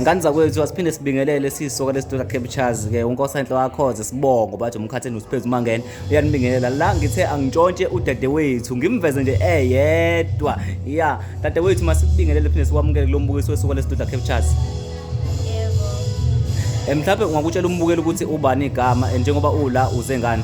Ngane zakwethu, asiphinde sibingelele siyisoka lesidoda captures ke unkosenhle wakhoze sibongo bathi umkhatheni usiphezu mangena uyanibingelela la. Ngithe angintshontshe udadewethu, ngimveze nje eyedwa. Ya, dadewethu, masikubingelele phinde sikwamukele kulo mbukiso wesuka lesidoda captures. Yebo. Mhlawumbe ungakutshela umbukeli ukuthi ubani igama, njengoba ula uze ngani?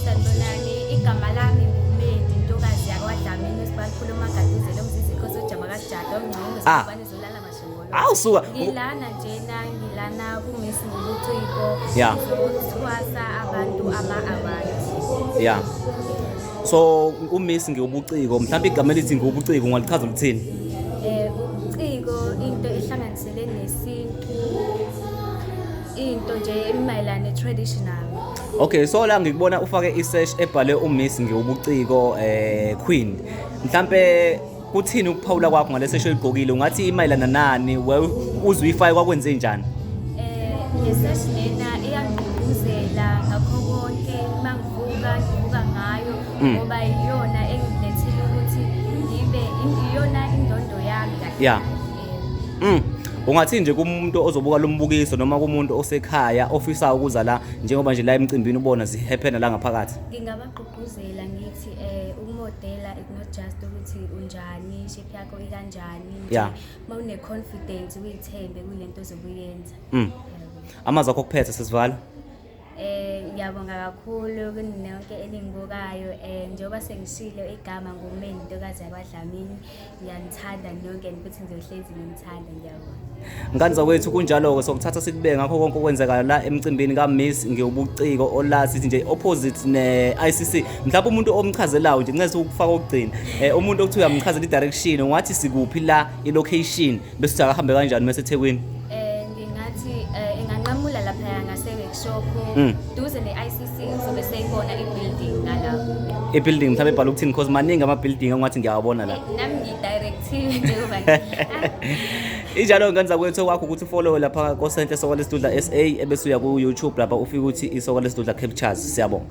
Sanibonani, igama lami nguMendi, intokazi yakwaDlamini, uSibalukhulu uMagaduzela, umzizikho sojama kaSijada, ongcono sibane zolala mashongolo. Awusuka. Ngilana njena, ngilana kuMiss Ngobuciko. Ngizothwasa abantu ama-awards. Ya. So uMiss Ngiwubuciko, mhlawumbe igama elithi Ngiwubuciko ungalichaza ukuthini? Ubuciko into ehlanganisele nesintu, into nje emayelana ne-traditional. Okay, so la ngikubona ufake isearch ebhale uMiss Ngiwubuciko Queen. Mhlambe kuthini ukuphawula kwakho ngalesi oyigqokile? Ungathi imayelana nani? We uzwe uyifake kwakwenze njani? Le sash lena iyangigqugquzela ngakho konke, uma ngivuka ngivuka ngayo ngoba iyona engilethile ukuthi ngibe iyona indondo yami kahle. Kahle. Ungathi nje kumuntu ozobuka lo mbukiso noma kumuntu osekhaya ofisa ukuza la, njengoba nje la emcimbini ubona zihappena la ngaphakathi? Ngingabagqugquzela ngithi ukumodela it's not just ukuthi unjani, shape yakho ikanjani nje. Uma une confidence, uyithembe kulento ozobe uyenza. Yebo. Amazwi akho okuphetha sesivala? Ngiyabonga kakhulu kuninonke eningibukayo, njengoba sengishilo igama nguMendi, intokazi yakwaDlamini. Ngiyanithanda nonke and futhi ngizohlezi nginithanda. Ngiyabonga. Ngane zakwethu, kunjalo-ke, sokuthatha sikubeke ngakho konke okwenzekayo la emcimbini kaMiss Ngiwubuciko ola sithi nje opposite ne-ICC. Mhlawumbe umuntu omchazelayo nje, ncese ukufaka okugcina, umuntu okuthiwa uyamchazela i-direction, ungathi sikuphi la, i-location, bese uthi akahambe kanjani mase eThekwini? Ngingathi inganqamula lapha ngase-workshop duze ne-ICC, uzobe seyibona i-building ngalapho. I-building mhlawumbe ebhala ukuthini? Because maningi ama-building engathi ngiyawabona la. Nami ngiyi-directive njengoba Injalo, ngane zakwethu, okwakho ukuthi ufollowe lapha kosenhle Soka Lesidudla SA, ebese uya ku-YouTube lapha ufike uthi iSoka Lesidudla Captures. Siyabonga.